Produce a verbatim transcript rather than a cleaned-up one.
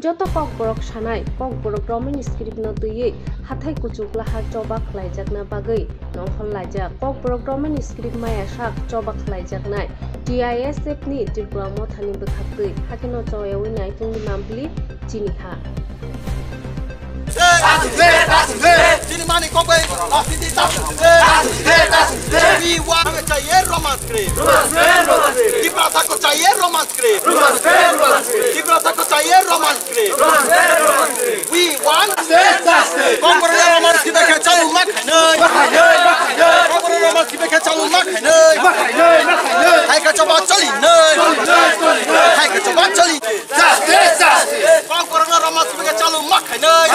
Joto Kokborok sanai, Kokborok Roman script no twiwi hathai kuchuk lahar choba khlaijakna bagwi nongkhor laijak. Kokborok Roman script maya sak choba khlaijaknai T I S F ni Tripura mothani bwkhaktwi, hakheno choyawi naitungni mambli chini ha. Chini mani kokbai, rajniti ta. We want to say Roman script. Tiprasa ko chahiye Roman script. Tiprasa ko chahiye Roman script. We want justice. Kokborok Roman script khe chalu ma khainai. Kokborok Roman script khe chalu ma khainai. Hai ka choba chali nai. Hai ka choba chali. Justice, justice. Kokborok Roman script khe chalu ma khainai.